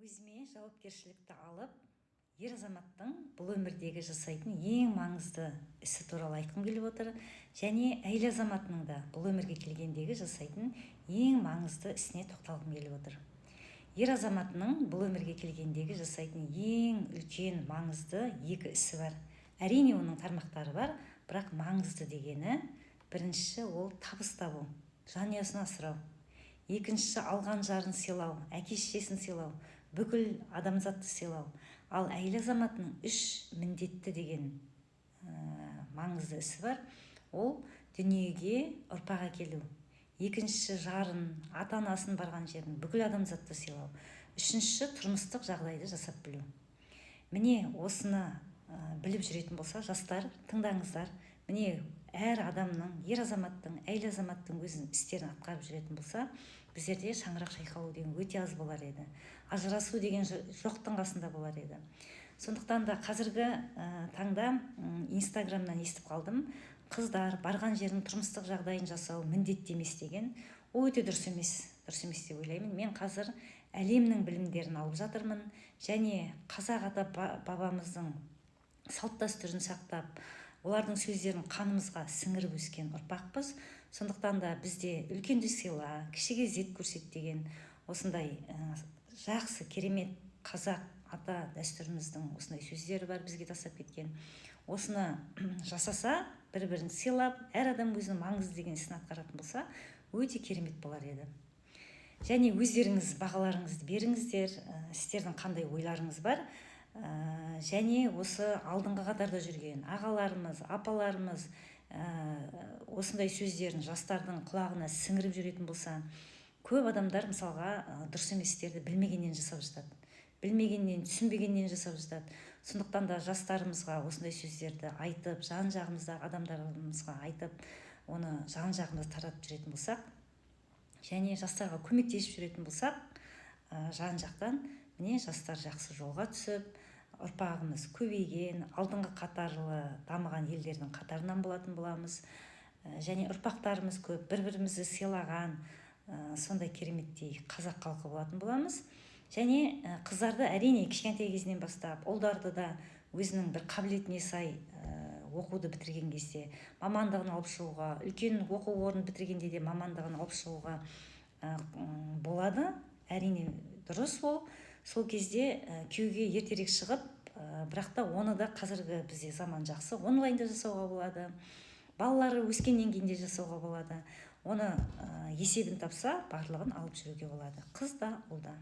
Өзіме жауапкершілікті алып, ер азаматтың бұл өмірдегі жасайтын ең маңызды ісі туралы айтқым келіп отыр және әйел азаматының да бұл өмірге келгендегі жасайтын ең маңызды ісіне тоқталғым келіп отыр. Ер азаматының бұл өмірге келгендегі жасайтын ең үлкен маңызды екі ісі бар. Әрине, оның тармақтары бар, бірақ маңызды дегені: біріншісі – ол табыс табу, жанұясын асырау, екіншісі – алған жарын сыйлау, әке шешесін сыйлау, бүкіл адамзатты сыйлау. Ал әйел азаматының үш міндетті деген маңызды ісі бар. Ол дүниеге ұрпақ әкелу, екіншісі – жарын, ата анасын, барған жерін, бүкіл адамзатты сыйлау, үшіншісі – тұрмыстық жағдайды жасап білу. Міне, осыны біліп жүретін болса, жастар, тыңдаңыздар. Міне, әр адамның, ер азаматтың, әйел азаматтың өзінің істерін атқарып жүретін болса, біздерде шаңырақ шайқалу деген өте аз болар еді, ажырасу деген жоқтың қасында болар еді. Сондықтан да қазіргі таңда Инстаграмнан естіп қалдым: қыздар барған жерінің тұрмыстық жағдайын жасау міндетті емес деген. Ол өте дұрыс емес, дұрыс емес деп ойлаймын. Мен қазір әлемнің білімдерін алып жатырмын және қазақ ата бабамыздың салт дәстүрін сақтап, олардың сөздерін қанымызға сіңіріп өскен ұрпақпыз. Сондықтан да бізде «үлкенді сыйла, кішіге ізет көрсет» деген осындай жақсы, керемет қазақ ата дәстүріміздің осындай сөздері бар бізге тастап кеткен. Осыны жасаса, бір бірін сыйлап, әр адам өзінің маңызды деген ісін атқаратын болса, өте керемет болар еді. Және өздеріңіз бағаларыңызды беріңіздер, сіздердің қандай ойларыңыз бар? Және осы алдыңғы қатарда жүрген ағаларымыз, апаларымыз осындай сөздерін жастардың құлағына сіңіріп жүретін болса. Көп адамдар, мысалға, дұрыс емес істерді білмегеннен жасап жатады, білмегеннен, түсінбегеннен жасап жатады. Сондықтан да жастарымызға осындай сөздерді айтып, жан жағымыздағы адамдарымызға айтып, оны жан жағымызда таратып жүретін болсақ және жастарға көмектесіп жүретін болсақ жан жақтан, міне, жастар жақсы жолға түсіп, ұрпағымыз көбейген, алдыңғы қатарлы дамыған елдердің қатарынан болатын боламыз. Және ұрпақтарымыз көп, бір бірімізді сыйлаған, сондай кереметтей қазақ халқы болатын боламыз. Және қыздарды, әрине, кішкентай кезінен бастап, ұлдарды да өзінің бір қабілетіне сай оқуды бітірген кезде мамандығын алып шығуға, үлкен оқу орнын бітіргенде де мамандығын алып шығуға болады, әрине, дұрыс. Ол сол кезде күйеуге ертерек шығып, бірақ та оны да қазіргі бізде заман жақсы, онлайнда жасауға болады, балалары өскеннен кейін де жасауға болады. Оны есебін тапса, барлығын алып жүруге болады, қыз да, ұл да.